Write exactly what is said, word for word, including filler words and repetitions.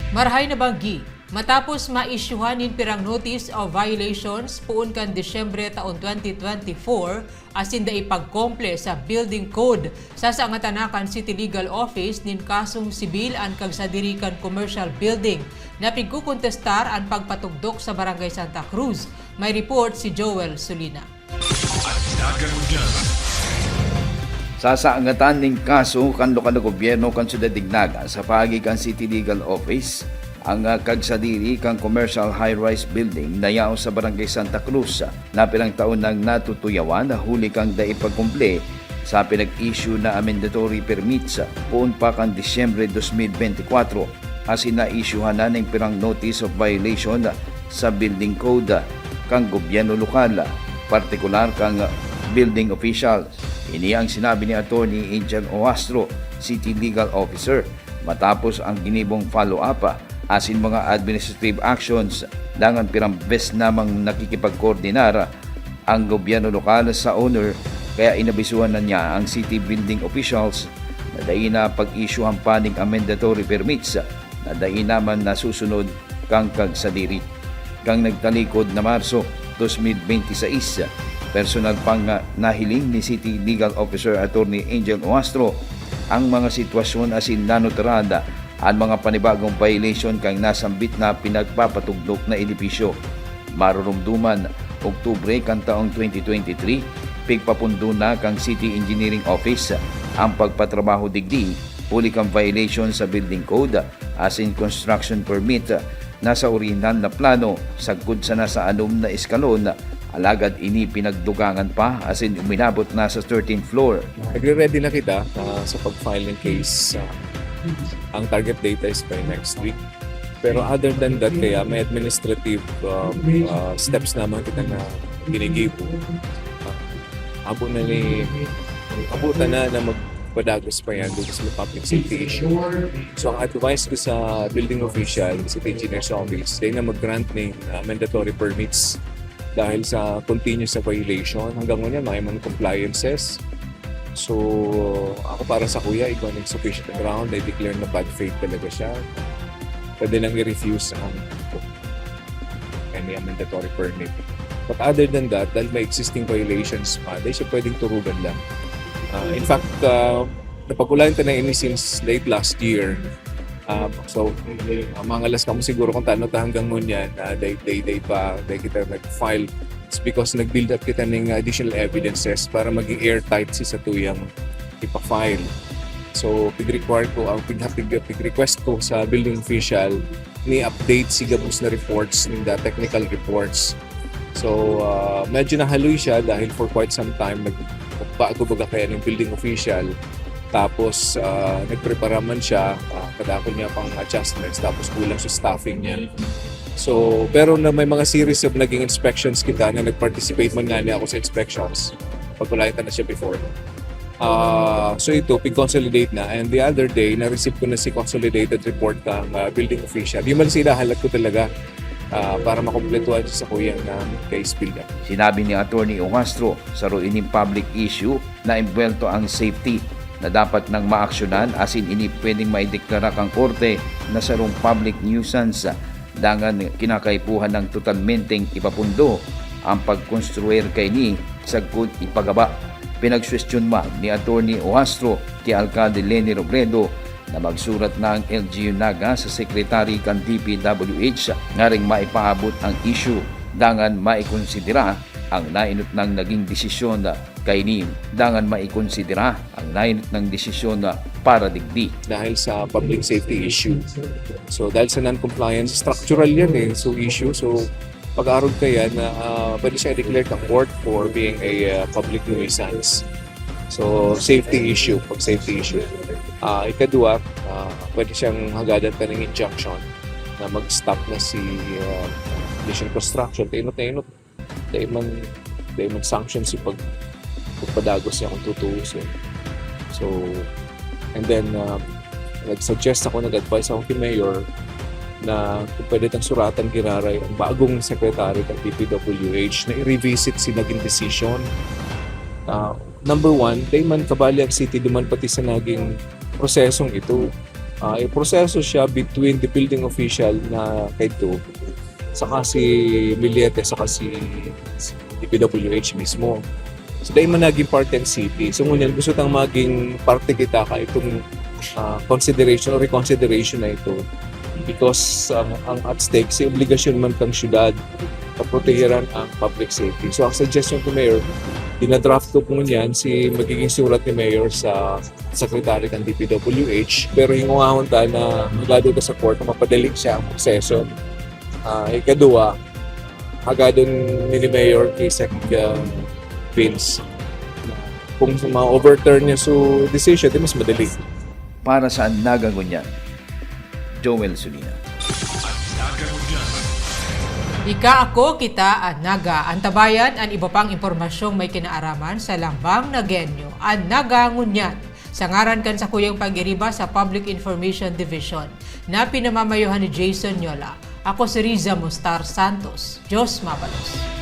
Marahay na banggi, matapos maisyuhan nin pirang notice of violations poon kan Disyembre taon twenty twenty-four, asin dai pagkomple sa building code, sasangatan na kan City Legal Office nin kasong sibil an kagsadiri kan commercial building na pigkokontestar an pagpatugdok sa Barangay Santa Cruz. May report si Joel Solina. At dagan mo dyan. Sasangatan nin kaso kan lokal na gobyerno kan Syudad nin Naga sa paagi kan City Legal Office ang, ah, kagsadiri kan commercial high-rise building na yaon sa Barangay Santa Cruz na pirang taon nang natutuyawan huli kan dai pagkumple sa pinag-issue na amendatory permits poon pa kan Disyembre dos mil bente kwatro, asin naisyuhan na nin pirang notice of violation sa building code kan gobyerno lokal, partikular kan building official. Ini ang sinabi ni Attorney Angel Oastro, City Legal Officer, matapos ang ginibong follow-up asin mga administrative actions. Dangan pirang bes namang nakikipagkoordinar ang gobyerno lokal sa owner, kaya inabisuhan na niya ang city building officials na dai na pag-isyuhan pa ning amendatory permits na dai naman nasusunod kan kagsadiri. Kan nagtalikod na Marso dos mil bente seis, personal pang nahiling ni City Legal Officer Attorney Angel Oastro ang mga sitwasyon asin nanutran an mga panibagong violation kan nasambit na pinagpapatugdok na edifisyo. Marurumduman, Oktubre kan taong twenty twenty-three, pigpapundo na kan City Engineering Office ang pagpatrabaho digdi huli kan violation sa building code asin construction permit na sa orihinal na plano sagkod sana sa anom na eskalon, alagad ini pinagdugangan pa asin uminabot na sa thirteenth floor. Nagre-ready na kita, ah, sa pag-file ng case. Ah, ang target date is by next week. Pero other than that, kaya may administrative, um, ah, steps naman kita na ginigibo. Ah, abo na ni, abo ta na na magpadagos pa yan dito sa public safety issue. So, ang advice ko sa building official, sa engineer's office, dahil na mag-grant ng, ah, mandatory permits dahil sa continuous na violation. Hanggang ngayon, may mga compliances. So, ako para sa kuya, igwa ng sufficient ground, na-declare na bad faith talaga siya. Pwede nang i-refuse ang any mandatory permit. But other than that, dahil may existing violations pa, dahil siya pwedeng turugan lang. Ah, in fact, ah, napag-ulayan ta na ini since late last year. Ah, so, ah, mangalas kamo siguro kung tano ta hanggang ngunyan, ah, day, day, day pa, day kita nag-file. It's because nag-build up kita ng additional evidences para maging airtight si satuyang ipa-file. So, pig-require ko, ang pig-, pig-, pig-request ko sa building official, ni-update si gabos na reports, ninda technical reports. So, ah, medyo nahaloy siya dahil for quite some time, nag-, nagbago baga kaya ng building official. Tapos, ah, nagprepara man siya, ah, kadakol niya pang adjustments, tapos kulang sa staffing niya. So, pero na may mga series of naging inspections kita na nag-participate man nga niya ako sa inspections. Pag wala na siya before. Ah, so ito, pig-consolidate na. And the other day, na-receive ko na si consolidated report ng, ah, building official. Yung man sila, halat ko talaga, ah, para makompletuhan sa kuyang, ah, case build-up. Sinabi ni Attorney Ongastro, saro ining public issue na imbwelto ang safety na dapat nang maaksyonan asin ini pwedeng maideklara kang korte na sarong public nuisance. Dangan kinakaipuhan ng totalmenteng ipapundo ang pagkonstruir kaini sagkod ipagaba. Pinagsuwestiyon man ni Attorney Oastro ki Alkalde Leni Robredo na magsurat na ang L G U Naga sa Secretary kan D P W H ngaring maipaabot ang issue dangan maikonsidera ang nainot nang naging desisyon kaini dangan maikonsidera ang nainot nang desisyon para digdi. Dahil sa public safety issue. So, dahil sa non-compliance, structural yan eh. So, issue. So, pag-arog ka yan na, ah, pwede siya i-declare ka court for being a, ah, public nuisance. So, safety issue, pag safety issue. Ah, ikadwa, ah, pwede siyang hagadan ka ng injunction na mag-stop na si, ah, initial construction. Tainot na inot. Dai man, dai man sanction si pag-, pagpadagos niya kung tutuusin. So, and then, um, nag-suggest ako, nag-advise ako kay Mayor na kung pwede tang suratan giraray ang bagong secretary ng D P W H na i-revisit si naging decision. Ah, number one, dai man kabali ang city duman pati sa naging prosesong ito. Ah, yung proseso siya between the building official na kaidto, saka si Miliete, saka si, si D P W H mismo. So, dahil man naging parte ang city. So, ngunyan, gusto tang maging parte kita ka itong, ah, consideration o reconsideration na ito. Because, ah, ang at stake, si obligasyon man kang syudad, kaprotehiran ang public safety. So, ang suggestion ko, Mayor, dinadraft ko po ngunyan si magiging surat ni Mayor sa secretary kan D P W H, pero hingungahon ta na magado ta sa court na mapadali siya ang proseso. Ah, ikadua, hagadon ni, ni Mayor kay Sec, ah, Vince. Kung ma-overturn niya su decision, di mas madali. Para sa Naga Ngunyan, Joel Sulina. Ika, ako, kita, an Naga. Antabayan an iba pang impormasyong may kinaaraman sa Lambang Nagenyo, an Naga Ngunyan. Sa ngaran kan sakuyang pag-iriba sa Public Information Division, na pinamamayohan ni Jason Yola, ako si Riza Mustar Santos. Diyos mabalos.